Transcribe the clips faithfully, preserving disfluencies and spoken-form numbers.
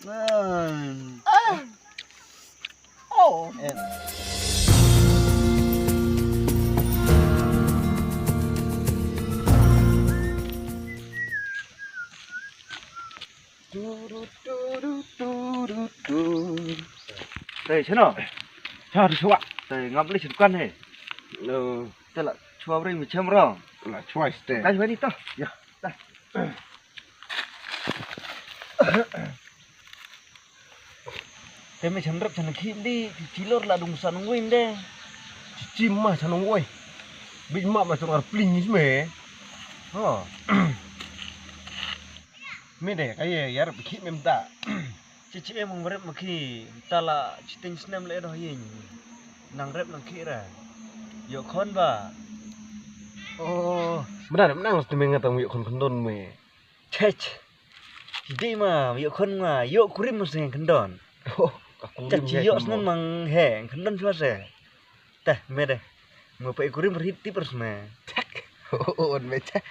Nine. Oh. And Tei, shano? Cha, ri shuwa. Tei, ngam lei shukan he. No. Tei la shuwa bre mi chem ro. La shuwa ste. Kai bani to. Ya. Ta. Te me chem rep chan khi di chilor la dung san ngui de. Chim ma chan ngui. Bit ma ma chung ar pling is me. Ho. Me de ka ye yar khi mem ta. Chi chi em rep ma khi ta la chi ting snem le do yin. Nang rep nang khi ra. Yo khon ba. Oh, mena rep nang tu me ngatang yo khon khon don me. Chech. Chi dei ma yo khon ma yo kurim ma se khon don. Oh, ka kurim. Chi yo snem mang he khon don chwa se. Teh, me de. Mo pa kurim rit ti pers me. Chak. Oh, on me chak.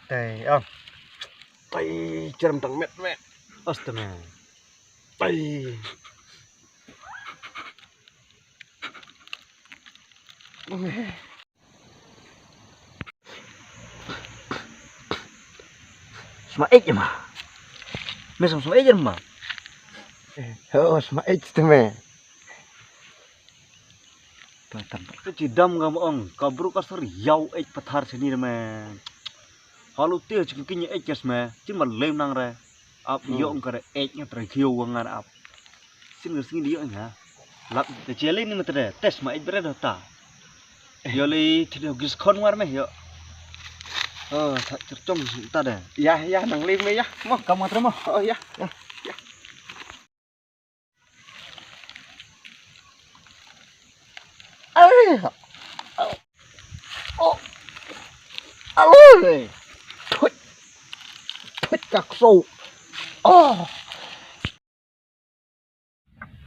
Tei, oh. Tei, cheram tang met me. Oste me. Tei. Sma ej ma. Me sma ej ma. Oh, sma ej te me. Ka chi dam ka ma ong, ka bruk ka sar yau ej pathar sini re me. Halu te chi kin ej kes me, chi ma lem nang re. Ap yo ong ka re ej nga tre kio wa ngar ap. Sin ka sini yo nga. Lap te chele ni ma tre, tes ma ej bre do ta. Yo le te do gis khon war me yo. Oh, ta cherchong ta de. Ya, ya, nang lem me ya. Mo, ka ma tre mo. Oh, ya. Ya. Ya. Ai. Oh. Alo. Thut. Thut ka kso. Oh.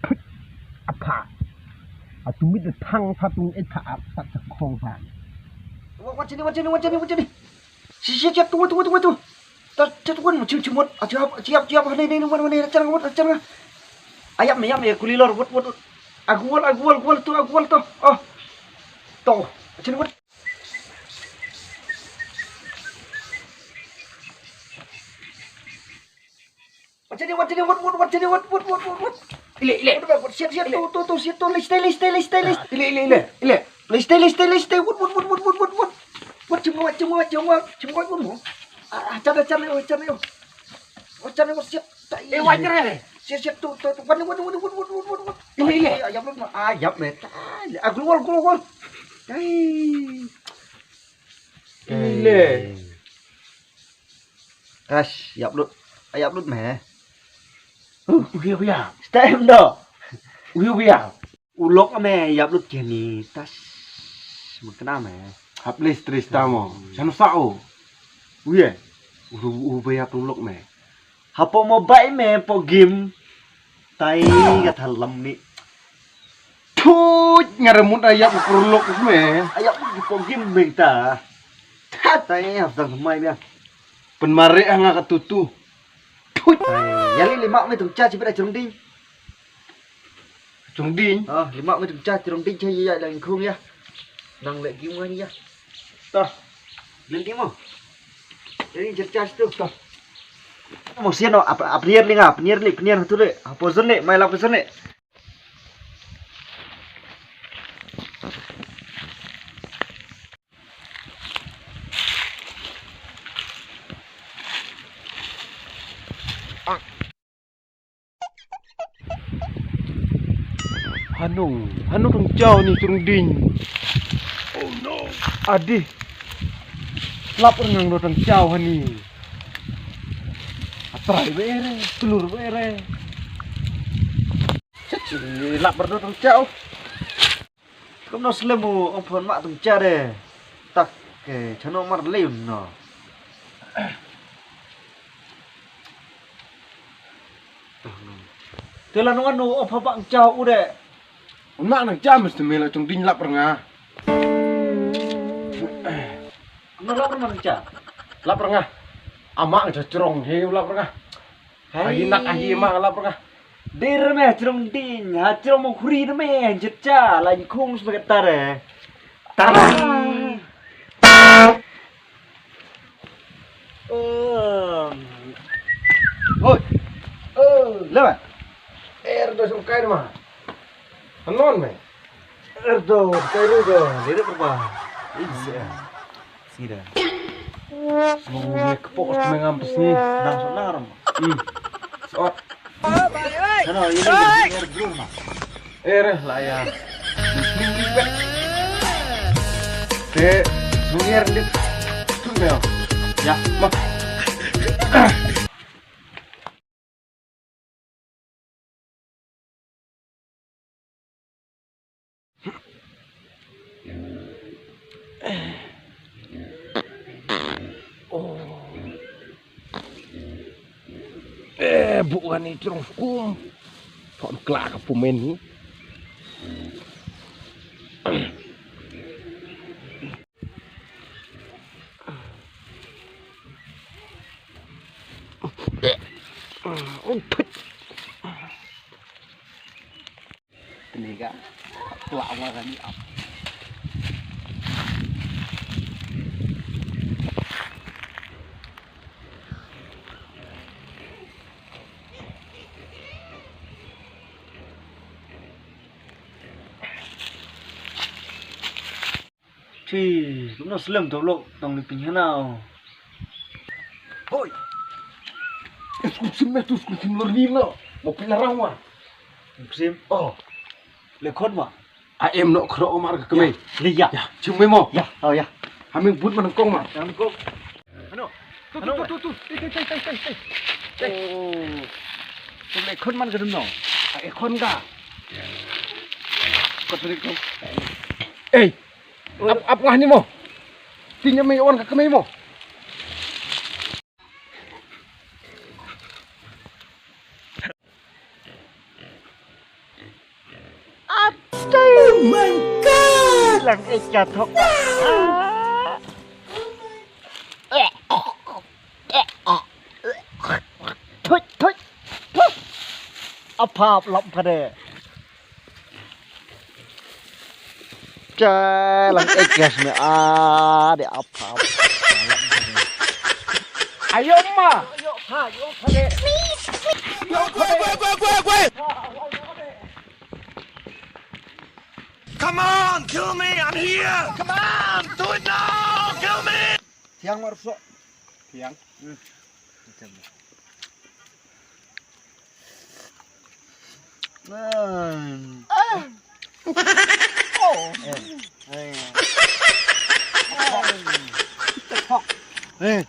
Thut. Apa. Atu mit de thang satu et ka ap tak sa khong sa. Wa, wa chini, wa chini, wa chini, wa chini. Si, si, si, tu, tu, tu, tu. Ta, ta, tu, tu, chim, chim, mot. Achi ap, achi ap, achi ap. Hane, ne, ne, wan, wan, ne, rachang, mot, rachang. Ayap, me, yap, me, kuli lor, wot, wot, wot. Agual, agual, agual tu, agual tu. Oh. To. Chini, wot. Wachani, wachani, wat, wat, wachani, wat, wat, wat, wat, wat. Ile, ile. Wat, wat, wat, siat, siat, tu, tu, tu, siat, tu, lei, stay, lei, stay, lei, stay, lei. Ile, ile, ile, ile. Lei, stay, lei, stay, lei, stay, wat, wat, wat. Wat, chim, wat, chim, wat, chim, wat, chim, wat, wat, mo. Ah, ah, char, char, char, char. Wat, char, wat, siat. Eh, wat, char. Siat, siat, tu, tu, tu. Wat, wat, wat. Ile, ile. Ah, yap, ah, yap, me. Ah, gol, gol, gol. Ai. Ile. Kas, yap lut. Yap lut me. Uya, uya. Stem do. Uya, uya. Ulok me yap lut keni tas. Mekna me. Hap les tris tamo. Sanu sao. Uya. Uya, uya yap ulok me. Hapo mo bai me po gim. Tai ka thalam ni. Thuj, nga remut ayap perlok me. Ayap ki pogim bengta. Tha tai hap dang mai bia. Pen mare nga ka tutu. Thuj. Ya li lima me tung cha chipet achung ding. Achung ding. Ah, lima me tung cha achung ding cha ya dang khung ya. Nang le gim ngan ya. Ta. Len ding mo. Len jer cha tu. Ta. Mo sian no ap ap nier li nga, ap nier li, ap nier tu le. Ap zon le, mai lap zon le. Hanung, hanung tang chau ni turung ding. Oh no. Adi. Lap rengang do tang chau hani. Atrai bere, telur bere. Chachi lap berdo tang chau. Kum no slem u ong phon mak tang cha de. Tak ke chano mar leun no. Te la nong anu ong phon mak cha u de. Mak nang cha mesti mela chung ding lap renga. Nong lap renga nang cha. Lap renga. Amak cha churong he lap renga. Hai nak ahi ma lap ka. Dir me jrong ding, ha jrong mo khuri me jit cha la khung sbe tar. Tar. Hoi. Oh, lama. Er do sum kai ma. Anon me. Er do kai ru do. Dire perba. Iya. Sida. Semua gue kepok semua ngam pesni. Nang sok nang ram. Hmm. Sok. Sana ini er dulu ma. Er lah ya. Te suyer dit. Tu me. Ya, ma. Eh, bukan itu dong hukum. Kok kelak ke pemain ni? Umpet. Teniga. Kelak marah ni ap. Chi, kumno slem to lok tong ni pin hana. Hoi. Skul sim me tu skul sim lor ni lo. Mo pin larang wa. Sim. Oh. Le khon wa. A em no khro mar ka kmei. Le ya. Ya, chim me mo. Ya, oh ya. Haming but man kong ma. Yang kong. Ano? Tu, tu, tu, tu, tu. Tei, tei, tei, tei, tei. Oh. Tu le khon man ka dum no. A e khon ka. Ko tu ko. Ei. Ap, ap ngah ni mo. Ti nyam me wan ka kmei mo. Ap. Oh my God. Lang e ka thok. Ah. Thut, thut, thut. Apap lap ka de. Chai lang e gas me a de apap. Ayo ma. Ayo ha, ayo ha de. Ayo ha de. Come on, kill me, I'm here. Come on, do it now, kill me. Thiang mar so. Thiang. Hmm. Hmm. Ah. Oh. Eh. Eh. Eh.